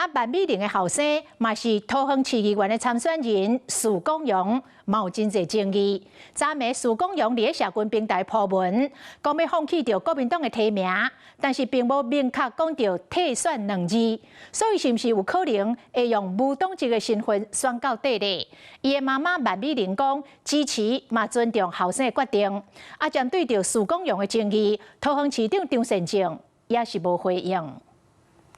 啊，萬美玲的後生嘛是桃園市議員的參選人徐廣榮，嘛有真濟爭議。昨暝徐廣榮佇咧社群平台鋪文，講欲放棄著國民黨的提名，但是並無明確講著退選兩字，所以是毋是有可能會用無黨籍的身份選到底咧？伊的媽媽萬美玲講支持嘛尊重後生的決定。啊，針對著徐廣榮的爭議，桃園市長張善政也是無回應。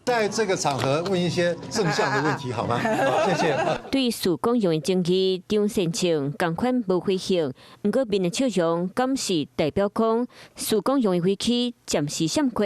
在這個場合問一些正向的問題，好嗎？好，謝謝。對徐廣榮的爭議，張善政仝款無回應，毋過面的笑容，敢是代表講徐廣榮的危機暫時閃過。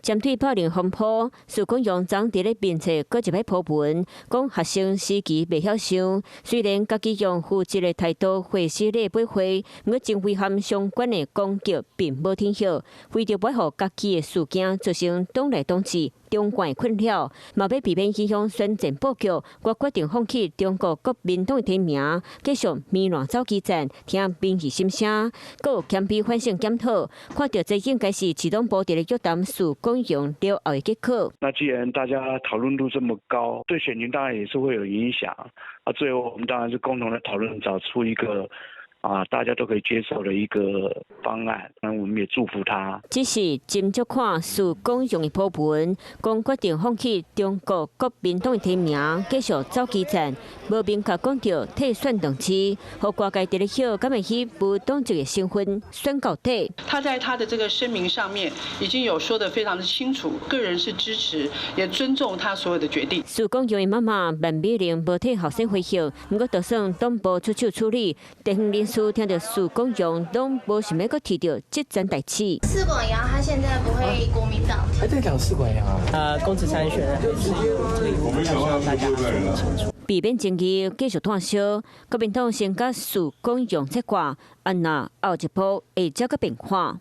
針對霸凌風波，徐廣榮昨佇咧面冊閣一擺鋪文，講學生時期袂曉想，雖然家己用負責的態度回師禮拜會，毋過真遺憾相關的攻擊並無停歇，為著欲予家己的事件造成黨來黨去中觀的困擾，嘛欲避免影響選戰布局，我決定放棄中國國民黨的提名，繼續綿亂走基層，聽民意心聲，閣有謙卑反省檢討，看著這應該是市黨部佇咧約談徐廣榮了後的結果。那既然大家討論度這麼高，對選情當然也是會有影響。啊，最後我們當然是共同來討論，找出一個大家都可以接受的一個方案。那我們也祝福他。只是斟酌看徐廣榮的鋪文，講決定放棄中國國民黨的提名，繼續走基層，無明確講著退選兩字，予外界佇咧臆，敢會以無黨籍的身份選到底。他在他的這個聲明上面已經有說得非常的清楚，個人是支持，也尊重他所有的決定。徐廣榮的媽媽萬美玲無替後生回應，毋過就算黨部出手處理，地方人士聽著徐廣榮攏無想欲閣提著這件代誌。試管陽他現在不會國民黨。還在講試管陽啊？公職參選還是有這個一部分要希望大家說明清楚。避免爭議繼續炭燒，國民黨先共徐廣榮切割，按那後一步會怎閣變化？